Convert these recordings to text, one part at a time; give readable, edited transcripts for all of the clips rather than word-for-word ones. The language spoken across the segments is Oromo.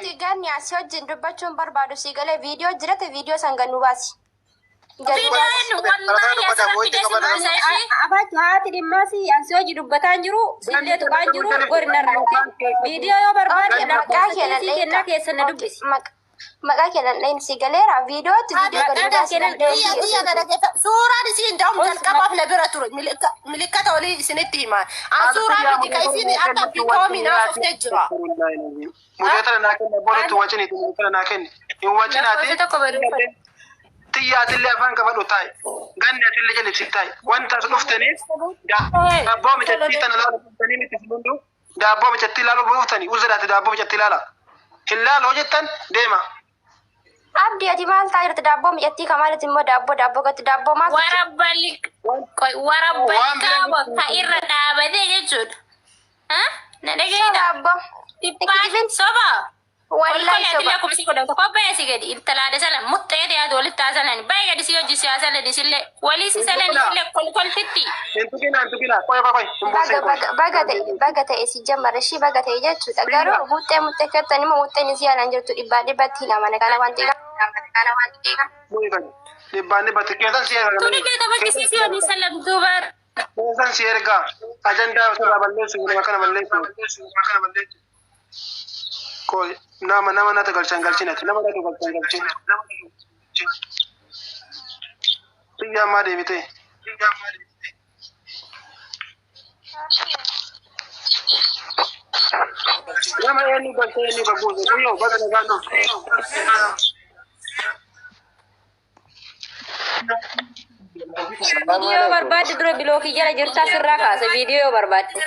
Ganni asii wajjin dubbachuun barbaadu sii galee viidiyoo jirate viidiyoo san gannu baasi. Gannu Viidiyoo baasi. eenyu wallaahi asirratti deessi mul'isa ishee. Afaatti haati dhimmaa si asii hojii dubbataa hin jiru sillee tuqaa hin jiru godina irratti. Viidiyoo yoo barbaade lakkoofsa keessii kennaa keessan na dubbisi. Maqaa keenan dhayin si galeera viidiyootti viidiyoo gannu Maqaa baasi. keenan Viidiyoo Tiyya si tiyya na dhaggeeffa. Suuraan isii hin da'um jalqabaaf na bira ture. Milikkata olii isinitti hima. An suuraa miti ka isiin akka bitoomiin haasoftee jira. Muteetara naa kenni abbooletti waciniiti muteetara naa kenni. Hin wacinaati. Lakkoofsa tokko barreeffadhu. Tiyya atillee afaan qabadhu taa'i. Ganni atillee jalibsi taa'i. Wanta as dhuftaniif daabboo micattii tana laalu dhuftanii miti isin hunduu. Daabboo micattii laaluu dhuftanii uziraati daabboo micattii laala. Hin laalu hojjettan deema. Abdi ati maal ta'a jirti daabboo micattii kamaalitti immoo daabboo daabboo gatti daabboo maal Warabballi Waan biraa kaaba ka irra dhaabatee jechuudha. Ha? Na dhagayeedha. Daabboo. Dhibbaan soba. Wallahi Kolkolli soba. atillee akkuma si godhan tokko baay'ee si gadi intalaadha sana muxxee dhiyaatu walitti haasalan baay'ee gadi si hojii si haasalan isillee walii si salan isillee kolkoltitti. Hin tuqinaa hin tuqinaa. Qoy qoy qoy. Hin Baga buusin qoy. baga baga ta'e baga ta'e si jammara ishii baga ta'e jechuudha. Garuu muxxee muxxee kettan immoo muxxeen isii alaan jirtu dhibbaa dhibbatti hin amane kana wanti kana wanti Dhibbaan dhibbatti keessan si erga. Tuni keeta bakki si si hojii salan duuba. Keessan si erga. Ajandaa ofirraa balleessu nama kana balleessu. Qoy nama nama nata galchan galchinati nama nata galchan galchin. Xiyya ammaa deebite. Nama eenyu galchee eenyu gabbuuse guyyoo baga nagaan dhufte. Viidiyoo barbaadde dura bilookii jala jirtaa sirraa kaasa viidiyoo yoo barbaadde.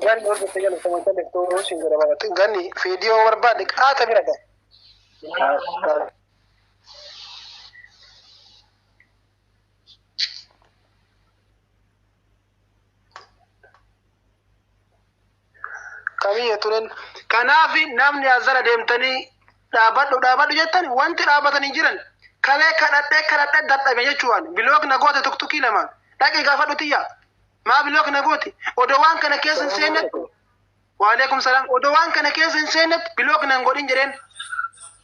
Ganni hordofte jala sama calleef siin jedhama. Ganni viidiyoo barbaadde qaata bira gahe. Kamiyya turen. Kanaaf namni as jala deemtanii dhaabadhu dhaabadhu jettan wanti dhaabatanii jiran kalee kadhadhee kadhadhee dadhabe jechuudhaan block na goote tuktukii lamaan dhaqii gaafadhu tiyya maa block na goote odoo waan kana keessa hin seennetti waalaikum salaam odoo waan kana keessa hin seennetti block nan godhin jedheen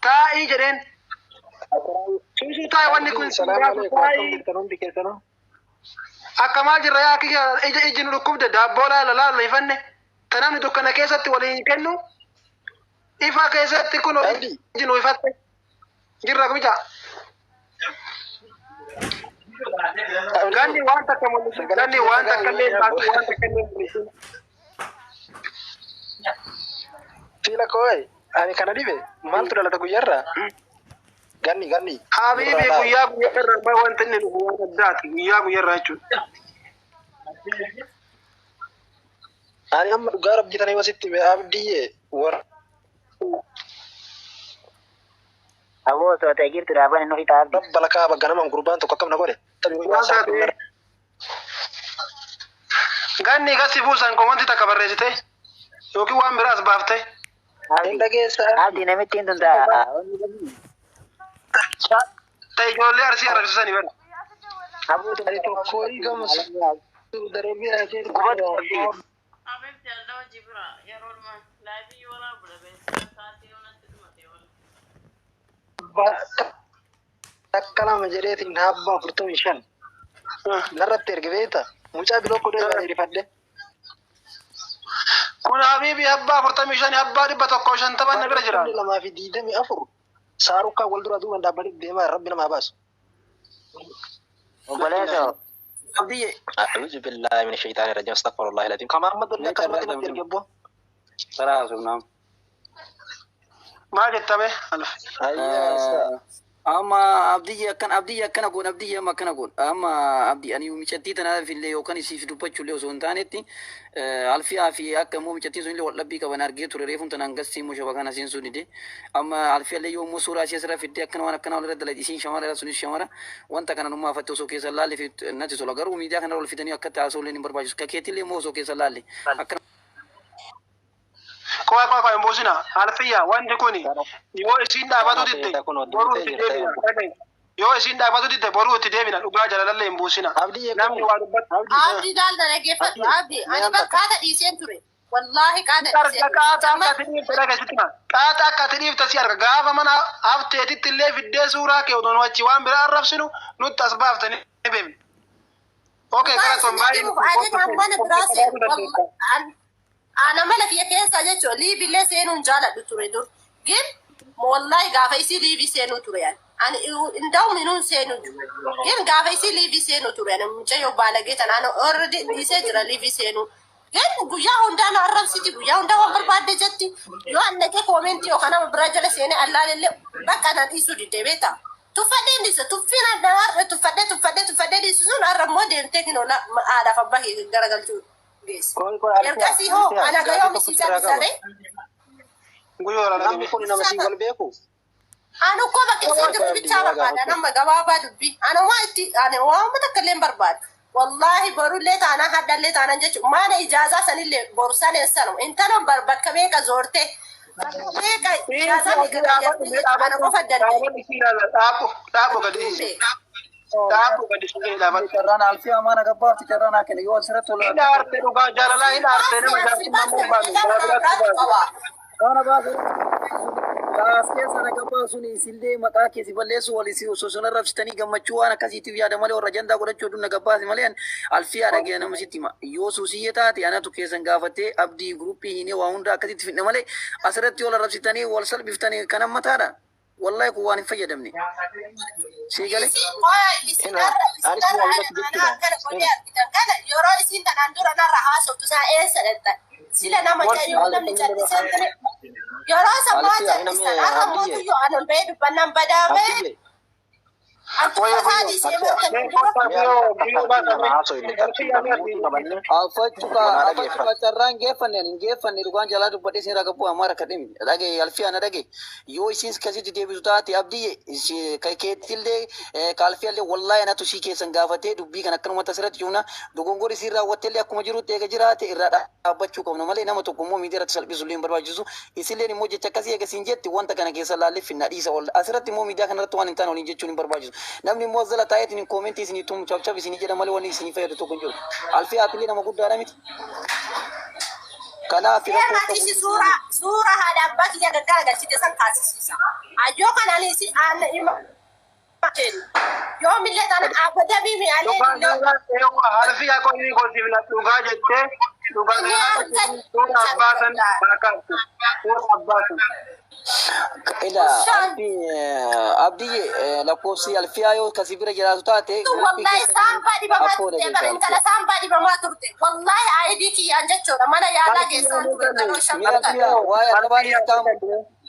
taa'ii jedheen suusuu taa'e wanni kun si Salaamu gaafa alaikum. Akkam taa'ii jirtan hundi keessanuu? Akka maal jirra yaa kiyya ija iji nu dhukkubde daabboo laala laala ifanne ta namni dukkana keessatti waliin kennu ifa keessatti kun Abdi. iji nu ifatte jirra kuja ganni waan takka mul'isu ganni waan takka illee hin baasu waan takka illee hin mul'isu. Siila koo'e ani kana dhibe maaltu dhalata guyyaarraa? Ganni ganni. Habiibi guyyaa guyyaa irraa bahe wanti inni dhufu waan addaati guyyaa guyyaa irraa jechuudha. Ani amma dhugaa rabbii tana yoo sitti hime abdiyyee warra Aboo osoo ta'e jirtu dhaaban inni ofi abdi. balakaa bakka namaan gurbaan tokko akkam na godhe. Waan taate ganni gasi buusan komanti takka barreessite yookiin waan biraas baafte. Hin dhageessa. Abdi namitti tun ta'a. Ta ijoollee arsii arrabsisanii bara. Aboo Ani tokko gama darbii asee Gubatu abdi. Abibti alda hojii bira yeroo dhuma laayivii yoo raabudha beeksisa sa'aatii yoonatti dhumate wal. Takka lama jedheetiin habbaa 45 narratti erge beekta. Mucaa block godhee sana hirifadhe. Kun habiibi abbaa 45 abbaa 150 na bira jira. 224 saarukkaa wal dura duuban dhaabbatee deemaa rabbi namaa baasu. Obboleessoo. Abdiyye. A'uuzu billaahi mina shayitaani rajiim astaghfirullahi alazim. Kama Ahmad illee akkasumatti natti erge abboo. Karaa haasofnaa. Maal jettame? Alf. Ayyaa. Amma abdiyyi akkan abdiyyi akkana goon abdiyyi amma akkana goon amma abdi ani micattii tanaaf illee yookaan isiif dubbachuu illee osoo hin taanetti alfiyaa fi akka immoo micattiin sun illee wal dhabbii qaban argee ture reefuun tanaan gastii immoo shaba kana seensuu dide amma alfiyaa illee yoo immoo suuraa ishee asirra fiddee akkana waan akkana walirra dalagde isiin shamara sunis shamara wanta kana nummaa afatte osoo keessa laalle fi natti tola garuu miidiyaa kana ol fidanii akka taasisuu illee hin barbaachisu ka keetillee immoo osoo keessa laalle akkana. Qoy qoy qoy hin buusina. Alfiyya wanti kun yoo isiin dhaabatu didde boruu itti deebina. Dhaga'i. Yoo isiin dhaabatu didde boruu itti deebina dhugaa jalalallee hin buusina. Abdii Namni waa dubbatu. Abdi daal dhaggeeffadhu abdi ani bakkaata dhiiseen ture. Wallaahi qaata Arga qaata akka ati dhiifte dhageessitti hima. Qaata akka ati dhiifte si arga. Gaafa mana hafteetitti illee fiddee suuraa kee otoo nu achi waan biraa arrabsinu nutti as baaftanii beekne. Okay, gara sun baay'ee. Ana mana kiyya keessa jechuun liivillee seenuun jaaladhu ture dur. Gin wallahi gaafa isii liivii seenuu ture ani. Ani inda'u minuun seenuu Gin gaafa isii liivii seenuu ture ani mucayyoo baalagee tana ani already dhiisee jira liivii seenuu. Gin guyyaa hundaa na arrabsiti, guyyaa hundaa waan barbaadde jetti. Yoo an dhaqee koomentii yookaan nama biraa jala seenee allaalellee bakka na dhiisuu didde beektaa. Tuffadhee dhiisa, tuffiin adda har'a tuffadhee tuffadhee tuffadhee dhiisu sun har'a immoo deemtee kinoo haadhaaf abbaa kee garagalchuu geessi. Qoy qoy Alfiyaa, Ergasii hoo Alfiyaa, ana gaafii gayoom tokko isii sirraa qaba. callisaree. Guyyoo waraana Namni kun nama siin wal beeku? Anu koo bakka isiin jirtu bichaa barbaada nama gabaabaa dubbii. Ani waan itti ani waan takka illee hin barbaadu. Wallaahi borullee taanaan hadhallee taanaan jechuun mana ijaazaa sanillee boru saneen sanu intalan bar bakka meeqa zoorte bakka meeqa ijaazaa meeqa fayyadamte jechuun ana qofa danda'e. Dhaabbu dhaabbu gadi dhiisi. Dhaabbu gadi dhiisi dhaabadhu. Carraan alfii amaana gabbaafti carraan haa kennu yoo asirratti ol Hin aarte dhugaa jaalalaa hin aarte nama jaarsummaa barbaadu. Karaa biraatti baatu. Kana baasu kaas keessa na gabbaasun isillee maqaa keessi balleessu wal isin osoo sun arrabsitanii gammachuu waan akkasiitiif yaada malee warra ajandaa godhachuu hedduun na gabbaasi malee alfii haadha gee nama sitti hima. Yoo suusiyyee taate anatu keessan gaafatee abdii guruppii hinee waa hunda akkasitti fidne malee asirratti wal arrabsitanii wal salphiftanii kan ammataadha. Wallahi kun waan hin fayyadamne. Sii galee. Isin qoya isin har'a isin Anis har'a waa ana irratti ana jechuudha. akkana godhee argitan kana yeroo isin tanaan dura narra haasoftu isaa eessa dhaqxan sila nama yoo namni callisee ture yeroo sammaa Alfiyaa, callisan har'a Abdiyyee. mootuyyuu an ol ba'ee dubbannaan badaamee Abdiyyee. an tuffataa dhiisee mootan dura. Alfachuka carraan geeffanne hin geeffanne dhugaan jalaa dubbadhee isin raga bu'aa mara kadhimi dhage alfiyaa na dhage yoo isin kasitti deebisu taate abdii keettillee kaalfiyaallee wallaahi anatu sii keessan gaafatee dubbii kan akkanumatti asirratti cimna dogongorri isiin raawwattellee akkuma jirutti eega jiraate irraa dhaabbachuu qabna malee nama tokko immoo miidiyaa irratti salphisu illee hin barbaachisu isilleen immoo jecha akkasii eega siin jetti wanta kana keessa laallee finna dhiisa ol asirratti immoo miidiyaa kanarratti waan hin taane waliin jechuun hin barbaachisu namni immoo as jala taa'eetiin koomentii isinii tumu cabcab isinii jedha malee wanni isinii fayyadu tokko hin jiru alfiyaa atillee nama guddaadha miti kanaaf rakkoo Deemaati isi suuraa suuraa haadha abbaa kiyya gaggara galchite san kaasisiisa. Ayyoo kanaan isi aan ima yoomillee tana abadabii mi'aalee Dhugaa alfiyaa qonni gosiifna dhugaa jettee dhugaa suura abbaa san baakaaftu. Suura abbaa san. Ila abdii lakkoofsi alfiyaa yoo kasii bira jiraatu taate Wallahi saambaa dhibamaa turte bara intala saambaa dhibamaa turte. Wallahi ayidii kiyyaan jechuudha mana yaalaa geessaa ture kanoo shamarran. waa'ee arrabaanis qaama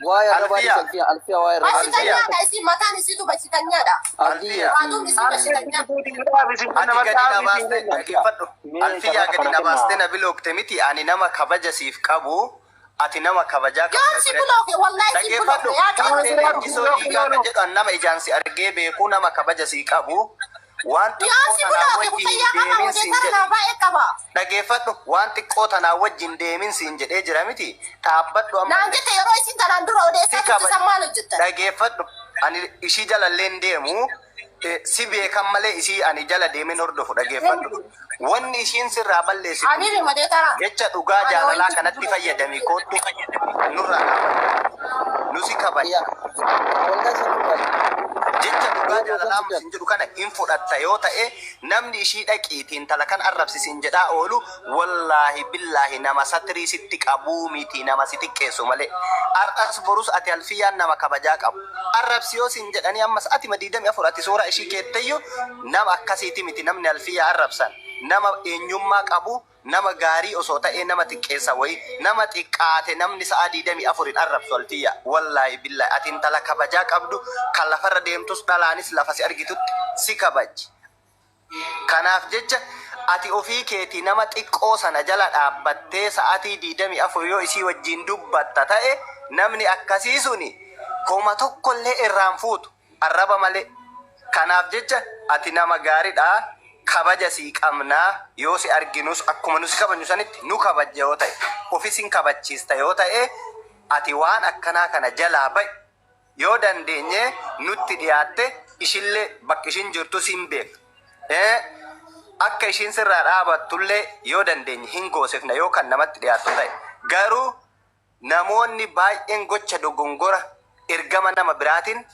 waa'ee arrabaanis alfiyaa alfiyaa waa'ee arrabaanis Bashitanyaadha isin mataan isiitu bashitanyaadha. abdii Waatuun isii bashitanyaa. Ati gadi na baaste dhaggeeffadhu. Alfiyyaa gadi na baaste na bilookte miti ani nama kabaja siif qabu ati nama kabajaa Yoom si bulooke wallahi si Dhaggeeffadhu. bulooke yaa qabu. Leenjisoo dhiigaa kan jedhu ani nama ijaan si argee beeku nama kabaja sii qabu waan Yoom xiqqoo si tanaa bulooke wajjin fayyaa qaba deemin siin odeessara jedhe. naa baay'ee qaba. Dhaggeeffadhu waan xiqqoo tanaa wajjin deemin siin jedhee jira miti dhaabbadhu amma. Naan jette yeroo isin tanaan dura odeessaa turte san maal hojjettan? Dhaggeeffadhu ani ishii jalallee hin deemu si beekan malee ishii ani jala deemin hordofu dhaggeeffadhu. Wanni ishiin sirraa balleessitu Ani rimadee tara. jecha dhugaa jaalalaa kanatti fayyadami koottu nurraa dhaabadhu. Nu si kabaja. Jecha dhugaa jaalalaa sin jedhu kana hin fudhatta yoo ta'e namni ishii dhaqiitiin intala kan arrabsisiin jedhaa oolu wallaahi billaahi nama satrii sitti qabuu miti nama si xiqqeessu malee. Har'as borus ati alfiyyaan nama kabajaa qabu. Arrabsi yoo sin jedhanii ammas ati 24 ati suuraa ishii keetteyyuu nama akkasiiti miti namni alfiyyaa arrabsan. Nama eenyummaa qabu nama gaarii osoo ta'ee nama xiqqeessa wayi nama xiqqaate namni sa'a 24 arrabsu alfiyya wallaahi billaahi ati intala kabajaa qabdu kan lafarra deemtus dhalaanis lafa si argitutti si kabaji. Kanaaf jecha ati ofii keetii nama xiqqoo sana jala dhaabbattee sa'aatii 24 yoo isii wajjin dubbatta ta'e namni akkasii suni koma tokkollee irraan fuutu arraba malee. Kanaaf jecha ati nama gaariidha. Kabaja sii qabnaa yoo si arginus akkuma nu si kabajnu sanitti nu kabajja yoo ta'e ofis hin kabachiista yoo ta'e ati waan akkanaa kana jalaa ba'i yoo dandeenye nutti dhiyaatte ishillee bakki ishin jirtu siin beekna. Akka ishiin sirraa dhaabattullee yoo dandeenye hin goosifna yoo kan namatti dhiyaattu ta'e. Garuu namoonni baay'een gocha dogongora ergama nama biraatiin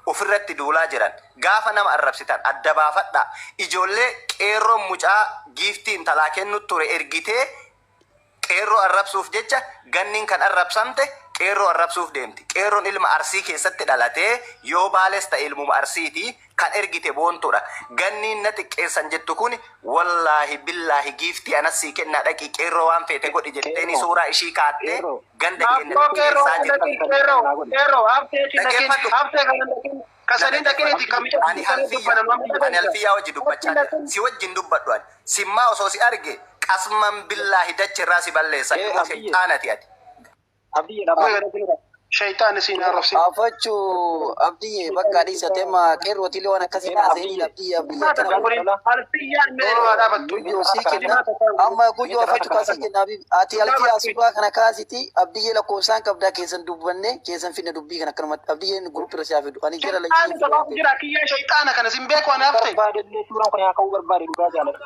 ofirratti duulaa jiran gaafa nama arrabsitan adda baafadha. Ijoollee qeerroon mucaa giiftii intalaa kennu ture ergitee qeerroo arrabsuuf jecha ganniin kan arrabsamte qeerroo arrabsuuf deemti. Qeerroon ilma Arsii keessatti dhalatee yoo Baales ta'e ilmuma Arsiiti kan ergite Boontuudha. Ganniin na xiqqeessan jettu kun wallaahi billaahi giiftii anas sii kennaa dhaqii qeerroo waan feete godhi jetteeni suuraa ishii kaattee ganda keenya Qeerroo xiqqeessaa jirti. qeerroo qeerroo haftee Dhaggeeffadhu. haftee kana dhaqin kasanii dhaqiniiti kamicha Ani alfiyyaa ani alfiyyaa wajji dubbachaa jira. Si wajjin dubbadhu ani. Simmaa osoo si arge qasman billaahi dacha irraa si balleessa. Eh, Immoo Abiyyi. shayxaanati ati. Abdiyye dhaabaa. Shaytaan isin arrabsi. Afachuu Abdiyye bakka dhiisa tema qeerrootillee waan akkasii haasa'in Abdiyye Abdiyye akkana Alfiyyaan mee waa dhaabattu. Guyyoo sii kenna amma guyyoo afachuu kaasii kenna ati alfiyaa suuraa kana kaasiti Abdiyyee lakkoofsaan qabdaa keessan dubbanne keessan finne dubbii kana akkanumatti Abdiyyeen guruppii irra siyaa fidu ani jara Shaytaan sabab jira kiyyaa shaytaana kana sin beeku ani hafte. Barbaadellee suuraan kun haa ka'uu barbaade dhugaa jaalladha.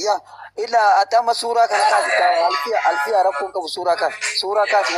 yaa ila ati amma suuraa kana kaasi alfiyaa alfiyaa rakkoon qabu suuraa kaasi suuraa kaasi.